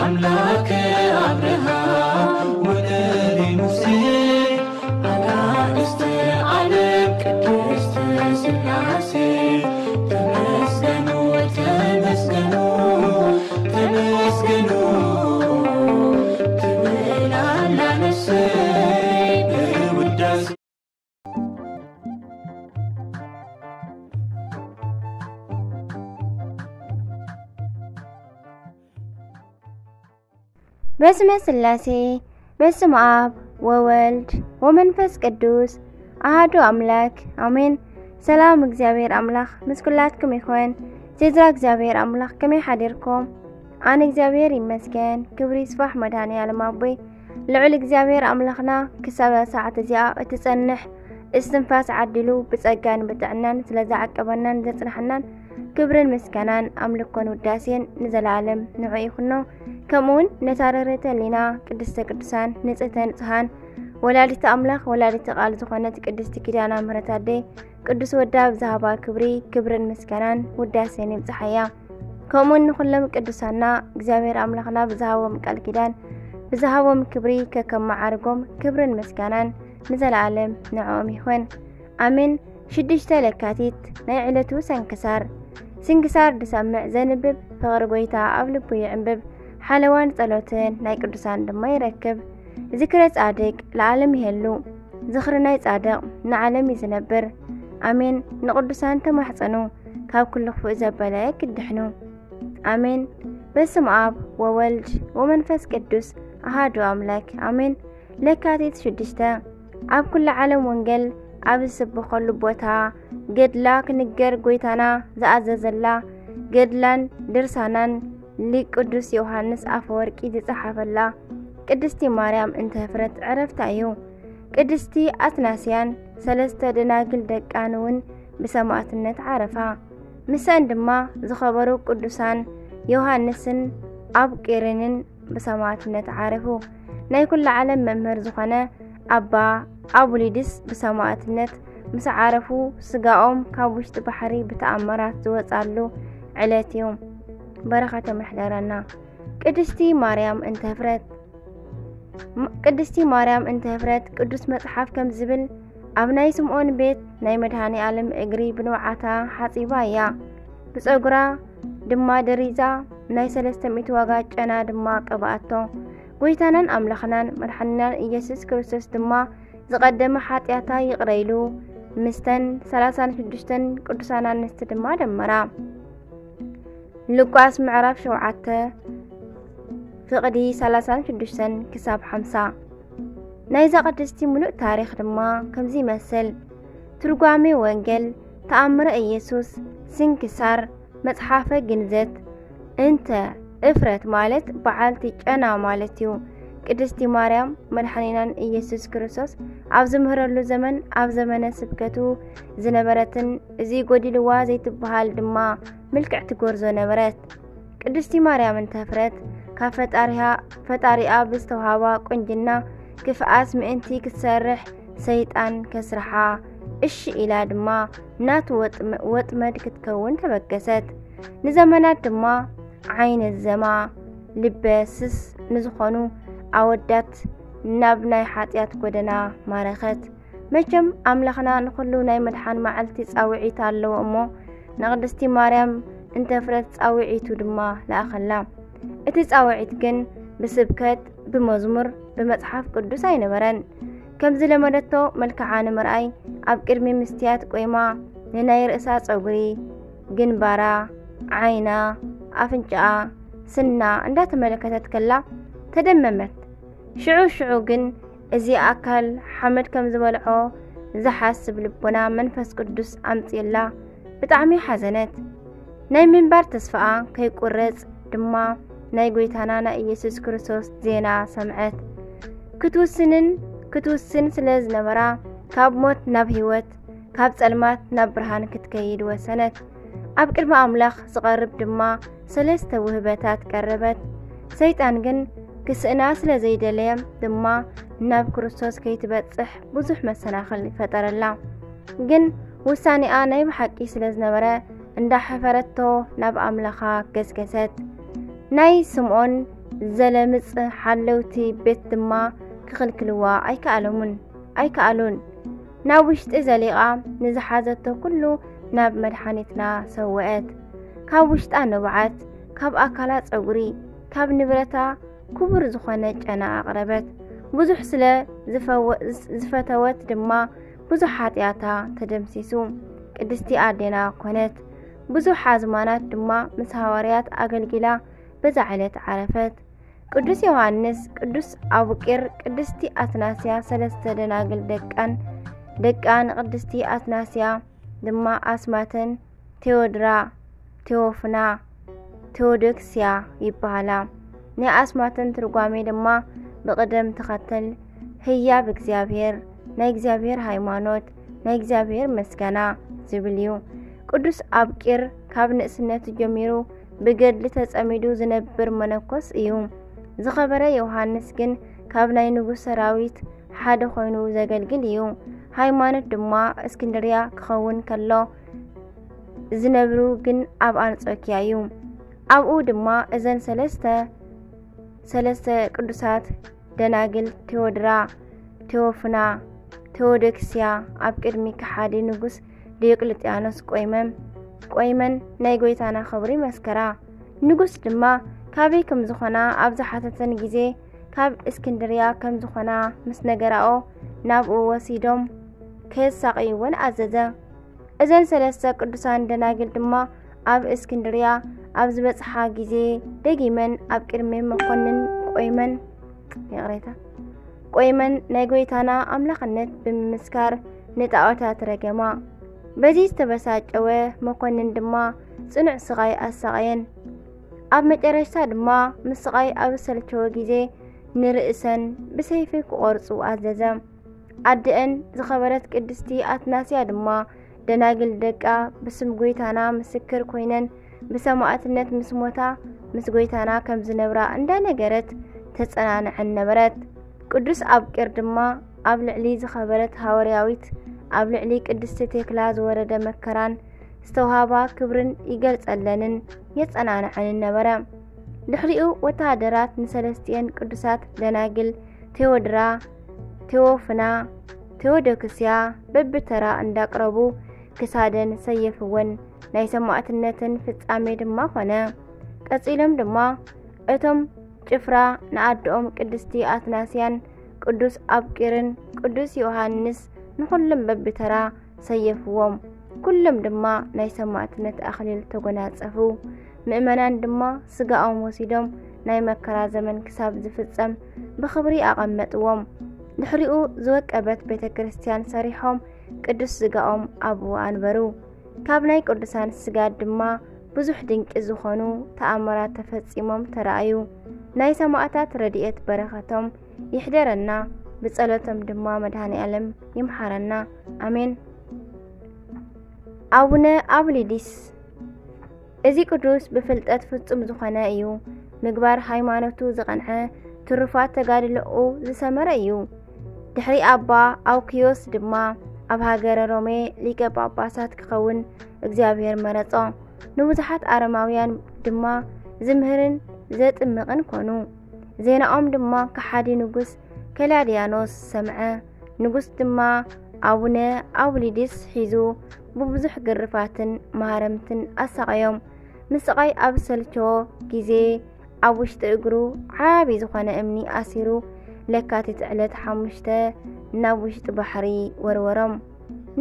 ኣምላክ ኣብርሃም ወነቢ ሙሴ ኣናእስተ ዓለም ቅድስት ስላሴ ተመስገኑ ተመስገኑ ተመስገኑ ትብል ኣላ ነፍሰይ ብውዳሴ። በስመ ስላሴ በስመ ኣብ ወወልድ ወመንፈስ ቅዱስ ኣሃዱ ኣምላክ ኣሜን። ሰላም እግዚኣብሔር ኣምላኽ ምስ ኩላትኩም ይኹን። ዜዝራ እግዚኣብሔር ኣምላኽ ከመይ ሓዲርኩም? ኣነ እግዚኣብሔር ይመስገን፣ ክብሪ ይስፋሕ መድኃኔ ዓለም ኣቦይ። ልዑል እግዚኣብሔር ኣምላኽና ክሳብ ሰዓት እዚኣ እትጸንሕ እስትንፋስ ዓዲሉ ብጸጋን ብጥዕናን ስለ ዝዓቀበናን ዘጽናሕናን ክብርን ምስጋናን ኣምልኮን ውዳሴን ንዘለዓለም ንዑ ይኹኖ። ከምኡውን ነታ ርህርህተ ህሊና ቅድስተ ቅዱሳን ንጽህተ ንጹሃን ወላዲተ ኣምላኽ ወላዲተ ቃል ዝኾነት ቅድስቲ ኪዳነ ምሕረት ኣደይ ቅዱስ ወዳ ብዝሃባ ክብሪ ክብርን ምስጋናን ውዳሴን ይብጽሓያ። ከምኡውን ንኹሎም ቅዱሳና እግዚኣብሔር ኣምላኽና ብዝሃቦም ቃል ኪዳን ብዝሃቦም ክብሪ ከከም መዓርጎም ክብርን ምስጋናን ንዘለዓለም ንዕኦም ይኹን። ኣሜን። ሽዱሽተ ለካቲት ናይ ዕለቱ ሰንክሳር። ስንክሳር ድሰምዕ ዘንብብ ፍቕሪ ጎይታ ኣብ ልቡ ይዕንብብ፣ ሓለዋን ጸሎትን ናይ ቅዱሳን ድማ ይረክብ። ዝክረ ጻድቅ ለዓለም ይሄሉ፣ ዝኽሪ ናይ ጻድቕ ንዓለም እዩ ዝነብር። ኣሜን። ንቅዱሳን ተማሕጸኑ፣ ካብ ኩሉ ክፉእ ዘበለ ክትድሕኑ። ኣሜን። በስመ ኣብ ወወልድ ወመንፈስ ቅዱስ ኣሃዱ ኣምላክ ኣሜን። ለካቲት ሽዱሽተ ኣብ ኩሉ ዓለም ወንጌል ኣብ ዝስብኸሉ ቦታ ገድላ ክንገር ጎይታና ዝኣዘዘላ ገድላን ድርሳናን ሊቅ ቅዱስ ዮሃንስ ኣፈወርቂ ዝጸሓፈላ ቅድስቲ ማርያም እንተ ህፍረት ዕረፍታ እዩ። ቅድስቲ ኣትናስያን ሰለስተ ደናግል ደቃን እውን ብሰማእትነት ዓረፋ። ምሰን ድማ ዝኸበሩ ቅዱሳን ዮሃንስን ኣብ ቄሬንን ብሰማእትነት ዓረፉ። ናይ ኩሉ ዓለም መምህር ዝኾነ ኣባ ኣቡሊድስ ብሰማእትነት ምስ ዓረፉ ስጋኦም ካብ ውሽጢ ባሕሪ ብተኣምራት ዝወጻሉ ዕለት እዩ። በረኸቶም ይሕደረና። ቅድስቲ ማርያም እንተ ህፍረት ም- ቅድስቲ ማርያም እንተ ህፍረት ቅዱስ መጽሓፍ ከም ዝብል ኣብ ናይ ስምዖን ቤት ናይ መድኃኔ ዓለም እግሪ ብንውዓታ ሓጺባ እያ። ብጸጉራ ድማ ደሪዛ ናይ ሰለስተ ሚእቲ ዋጋ ጨና ድማ ቀብኣቶ። ጎይታናን ኣምላኽናን መድሓኒናን ኢየሱስ ክርስቶስ ድማ ዝቐደመ ሓጢኣታ ይቕረ ኢሉ ምስተን ሰላሳን ሽዱሽተን ቅዱሳን ኣንስቲ ድማ ደመራ። ሉቃስ ምዕራፍ ሸውዓተ ፍቕዲ ሰላሳን ሽዱሽተን ክሳብ ሓምሳ። ናይዛ ቅድስቲ ምሉእ ታሪኽ ድማ ከምዚ ይመስል። ትርጓሜ ወንጌል ተኣምረ ኢየሱስ፣ ስንክሳር፣ መጽሓፈ ግንዘት፣ እንተ እፍረት ማለት በዓልቲ ጨና ማለት እዩ። ቅድስቲ ማርያም መድሓኒናን ኢየሱስ ክርስቶስ ኣብ ዝምህረሉ ዘመን ኣብ ዘመነ ስብከቱ ዝነበረትን እዚ ጎዲልዋ ዘይትበሃል ድማ ምልክዕቲ ጎርዞ ነበረት። ቅድስቲ ማርያም እንተ ህፍረት ካብ ፈጣሪኣ ብዝተውሃባ ቁንጅና ክፍኣት ምእንቲ ክትሰርሕ ሰይጣን ከስርሓ እሺ ኢላ ድማ ናቱ ወጥመድ ክትከውን ተበገሰት። ንዘመናት ድማ ዓይነ ዘማ ልበ ስስ ንዝኾኑ ኣወዳት ናብ ናይ ሓጢኣት ጎደና ማረኸት። መቸም ኣምላኽና ንኹሉ ናይ ምድሓን መዓልቲ ጻውዒት ኣለዎ እሞ ንቅድስቲ ማርያም እንተ ህፍረት ጻውዒቱ ድማ ለኣኸላ። እቲ ጻውዒት ግን ብስብከት፣ ብመዝሙር፣ ብመጽሓፍ ቅዱስ ኣይነበረን። ከም ዝለመደቶ መልክዓ ንምርኣይ ኣብ ቅድሚ ምስትያት ቆይማ ንናይ ርእሳ ጸጉሪ፣ ግንባራ፣ ዓይና፣ ኣፍንጫኣ፣ ስና እንዳተመለከተት ከላ ተደመመት። ሽዑ ሽዑ ግን እዚ ኣካል ሓመድ ከም ዝበልዖ ዝሓስብ ልቦና መንፈስ ቅዱስ ኣምጺእላ ብጣዕሚ ሓዘነት። ናይ ምንባር ተስፋኣ ከይቁረጽ ድማ ናይ ጎይታና ናይ ኢየሱስ ክርስቶስ ዜና ሰምዐት። ክትውስንን ክትውስን ስለ ዝነበራ ካብ ሞት ናብ ህይወት ካብ ጸልማት ናብ ብርሃን ክትከይድ ወሰነት። ኣብ ቅድሚ ኣምላኽ ዝቐርብ ድማ ሰለስተ ውህበታት ቀረበት። ሰይጣን ግን ክስእና ስለ ዘይደለየ ድማ ናብ ክርስቶስ ከይትበጽሕ ብዙሕ መሰናኽል ፈጠረላ። ግን ውሳኔኣ ናይ ብሓቂ ስለ ዝነበረ እንዳሐፈረቶ ናብ ኣምላኻ ገስገሰት። ናይ ስምዖን ዘለምጽ ሓለውቲ ቤት ድማ ክኽልክልዋ ኣይከኣሎምን ኣይከኣሉን። ናብ ውሽጢ ዘሊቓ ንዝሓዘቶ ኩሉ ናብ መድሓኒትና ሰወአት። ካብ ውሽጣ ንብዓት፣ ካብ ኣካላ ጸጉሪ፣ ካብ ንብረታ ክቡር ዝኾነ ጨና ኣቕረበት። ብዙሕ ስለ ዝፈወ-፣ ዝፈተወት ድማ ብዙሕ ሓጢኣታ ተደምሲሱ፣ ቅድስቲ ኣዴና ኮነት። ብዙሕ ኣዝማናት ድማ ምስ ሃዋርያት ኣገልጊላ በዛ ዕለት ዓረፈት። ቅዱስ ዮሃንስ፣ ቅዱስ ኣቡቂር፣ ቅድስቲ ኣትናስያ፣ ሰለስተ ደናግል ደቃን፣ ደቃን ቅድስቲ ኣትናስያ ድማ ኣስማተን ቴዎድራ፣ ቴዎፍና፣ ቴዎዶክስያ ይበሃላ። ናይ ኣስማተን ትርጓሜ ድማ ብቕደም ተኸተል ህያብ እግዚኣብሔር፣ ናይ እግዚኣብሔር ሃይማኖት፣ ናይ እግዚኣብሔር ምስጋና ዝብል እዩ። ቅዱስ ኣብቂር ካብ ንእስነቱ ጀሚሩ ብገድሊ ተጸሚዱ ዝነብር መነኮስ እዩ። ዝኸበረ ዮሃንስ ግን ካብ ናይ ንጉሥ ሰራዊት ሓደ ኮይኑ ዘገልግል እዩ። ሃይማኖት ድማ እስክንድርያ ክኸውን ከሎ ዝነብሩ ግን ኣብ ኣንጾኪያ እዩ። ኣብኡ ድማ እዘን ሰለስተ፣ ሰለስተ ቅዱሳት ደናግል ቴዎድራ፣ ቴዎፍና፣ ቴዎዶክስያ ኣብ ቅድሚ ከሓዲ ንጉስ ዲዮቅልጥያኖስ ቆይመን፣ ቆይመን ናይ ጎይታና ክብሪ መስከራ። ንጉስ ድማ ካበይ ከም ዝኾና ኣብ ዝሓተተን ግዜ፣ ካብ እስክንድርያ ከም ዝኾና ምስ ነገራኦ፣ ናብኡ ወሲዶም ከየሳቕይወን ኣዘዘ። እዘን ሰለስተ ቅዱሳን ደናግል ድማ ኣብ እስክንድርያ ኣብ ዝበጽሓ ግዜ፣ ደጊመን ኣብ ቅድሚ መኮንን ቆይመን፣ ይቕሬታ፣ ቆይመን ናይ ጎይታና ኣምላኽነት ብምምስካር ንጣዖታት ረገማ። በዚ ዝተበሳጨወ መኮንን ድማ ጽኑዕ ስቓይ ኣሳቐየን። ኣብ መጨረሽታ ድማ ምስቓይ ኣብ ዝሰልቸወ ግዜ፣ ንርእሰን ብሰይፊ ክቖርጹ ኣዘዘ። ኣደአን ዝኸበረት ቅድስቲ ኣትናስያ ድማ፣ ደናግል ደቃ ብስም ጎይታና ምስክር ኮይነን ብሰማዕትነት ምስ ሞታ፣ ምስ ጎይታና ከም ዝነብራ እንዳነገረት ተጸናንዐን ነበረት። ቅዱስ ኣብቂር ድማ ኣብ ልዕሊ ዝኸበረት ሃዋርያዊት፣ ኣብ ልዕሊ ቅድስቲ ቴክላ ዝወረደ መከራን ዝተውሃባ ክብርን ይገልጸለንን የጸናንዐንን ነበረ። ድሕሪኡ ወተሃደራት ንሰለስቲኤን ቅዱሳት ደናግል ቴዎድራ፣ ቴዎፍና፣ ቴዎዶክስያ በብተራ እንዳቅረቡ ክሳደን ሰየፍወን፣ ናይ ሰማዕትነተን ፍጻሜ ድማ ኾነ። ቀጺሎም ድማ እቶም ጭፍራ ንኣደኦም ቅድስቲ ኣትናስያን ቅዱስ ኣብቂርን ቅዱስ ዮሃንስ ንኹሎም በብተራ ሰየፍዎም። ኩሎም ድማ ናይ ሰማዕትነት ኣኽሊል ተጎናጸፉ። ምእመናን ድማ ስጋኦም ወሲዶም ናይ መከራ ዘመን ክሳብ ዝፍጸም ብኽብሪ ኣቐመጥዎም። ድሕሪኡ ዝወቀበት ቤተ ክርስቲያን ሰሪሖም ቅዱስ ስጋኦም ኣብኡ ኣንበሩ። ካብ ናይ ቅዱሳን ስጋ ድማ ብዙሕ ድንቂ ዝኾኑ ተኣምራት ተፈጺሞም ተራእዩ። ናይ ሰማዕታት ረድኤት በረኸቶም ይሕደረና፣ ብጸሎቶም ድማ መድኃኔ ዓለም ይምሓረና። ኣሜን። ኣቡነ ኣብሊዲስ። እዚ ቅዱስ ብፍልጠት ፍጹም ዝኾነ እዩ። ምግባር ሃይማኖቱ ዝቐንዐ፣ ትሩፋት ተጋድሎኡ ዝሰመረ እዩ። ድሕሪ ኣባ ኣውክዮስ ድማ ኣብ ሃገረ ሮሜ ሊቀ ጳጳሳት ክኸውን እግዚኣብሔር መረጾ። ንብዙሓት ኣረማውያን ድማ ዝምህርን ዘጥምቕን ኮኑ። ዜናኦም ድማ ከሓዲ ንጉስ ከላድያኖስ ሰምዐ። ንጉስ ድማ ኣቡነ ኣውሊዲስ ሒዙ ብብዙሕ ግርፋትን ማህረምትን ኣሳቐዮም። ምስቓይ ኣብ ሰልቸዎ ግዜ ኣብ ውሽጢ እግሩ ዓቢ ዝኾነ እምኒ ኣሲሩ ለካቲት ዕለት ሓሙሽተ ናብ ውሽጢ ባሕሪ ወርወሮም።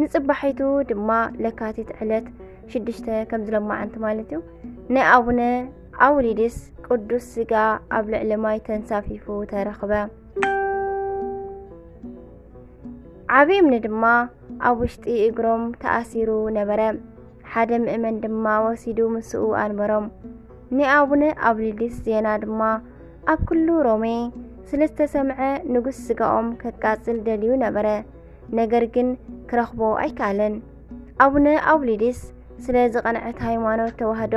ንጽባሒቱ ድማ ለካቲት ዕለት ሽዱሽተ ከም ዝለማዓንቲ ማለት እዩ፣ ናይ ኣቡነ ኣውሊድስ ቅዱስ ስጋ ኣብ ልዕሊ ማይ ተንሳፊፉ ተረኽበ። ዓቢ እምኒ ድማ ኣብ ውሽጢ እግሮም ተኣሲሩ ነበረ። ሓደ ምእመን ድማ ወሲዱ ምስኡ ኣንበሮም። ናይ ኣቡነ ኣውሊድስ ዜና ድማ ኣብ ኩሉ ሮሜ ስለ ዝተሰምዐ ንጉስ ስጋኦም ከቃጽል ደልዩ ነበረ። ነገር ግን ክረኽቦ ኣይከኣለን። ኣቡነ ኣውሊድስ ስለ ዝቐንዐት ሃይማኖት ተዋህዶ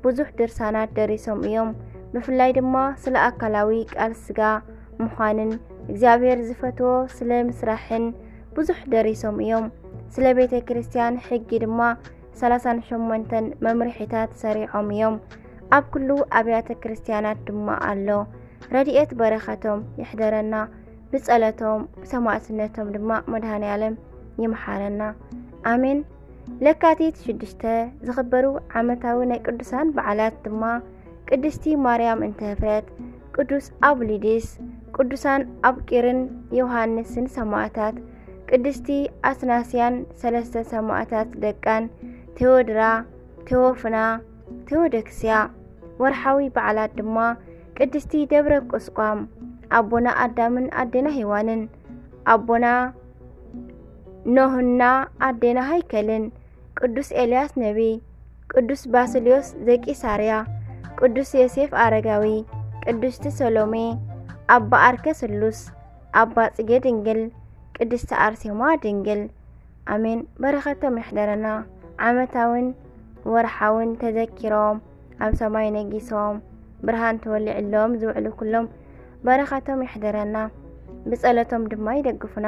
ብዙሕ ድርሳናት ደሪሶም እዮም። ብፍላይ ድማ ስለ ኣካላዊ ቃል ስጋ ምዃንን እግዚኣብሔር ዝፈትዎ ስለ ምስራሕን ብዙሕ ደሪሶም እዮም። ስለ ቤተ ክርስቲያን ሕጊ ድማ ሰላሳን ሸሞንተን መምርሒታት ሰሪዖም እዮም። ኣብ ኩሉ ኣብያተ ክርስቲያናት ድማ ኣሎ። ረድኤት በረኸቶም ይሕደረና። ብጸሎቶም ብሰማዕትነቶም ድማ መድኃኔ ዓለም ይምሓረና። ኣሜን። ለካቲት ሽዱሽተ ዝኽበሩ ዓመታዊ ናይ ቅዱሳን በዓላት ድማ ቅድስቲ ማርያም እንተ ህፍረት፣ ቅዱስ ኣቡሊዲስ፣ ቅዱሳን ኣብቂርን ዮሃንስን ሰማዕታት፣ ቅድስቲ ኣትናስያን ሰለስተ ሰማዕታት ደቃን፣ ቴዎድራ፣ ቴዎፍና፣ ቴዎዶክስያ። ወርሓዊ በዓላት ድማ ቅድስቲ ደብረ ቁስቋም፣ ኣቦና ኣዳምን ኣዴና ሔዋንን፣ ኣቦና ኖህና ኣዴና ሃይከልን፣ ቅዱስ ኤልያስ ነቢይ፣ ቅዱስ ባስልዮስ ዘቂሳርያ፣ ቅዱስ ዮሴፍ ኣረጋዊ፣ ቅድስቲ ሰሎሜ፣ ኣባ ኣርከ ስሉስ፣ ኣባ ጽጌ ድንግል፣ ቅድስቲ ኣርሴማ ድንግል። ኣሜን። በረኸቶም ይሕደረና። ዓመታውን ወርሓውን ተዘኪሮም ኣብ ሰማይ ነጊሶም ብርሃን ተወሊዕሎም ዝውዕሉ ኩሎም በረኸቶም ይሕደረና። ብጸሎቶም ድማ ይደግፉና።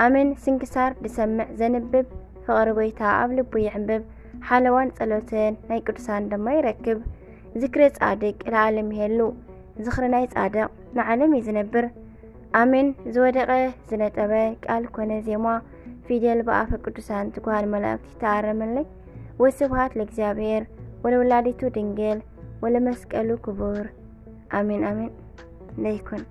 ኣሜን። ስንክሳር ዝሰምዕ ዘንብብ ፍቕሪ ጎይታ ኣብ ልቡ ይዕንብብ። ሓለዋን ጸሎትን ናይ ቅዱሳን ድማ ይረክብ። ዝክረ ጻድቅ ለዓለም ይሄሉ። ዝኽሪ ናይ ጻድቕ ንዓለም እዩ ዝነብር። ኣሜን። ዝወደቐ ዝነጠበ ቃል ኮነ ዜማ ፊደል ብኣፈ ቅዱሳን ትጉሃን መላእክት ይተኣረመለይ። ወስብሃት ለእግዚኣብሔር ወለወላዲቱ ድንግል ወለመስቀሉ ክቡር። ኣሜን ኣሜን። ለይኩን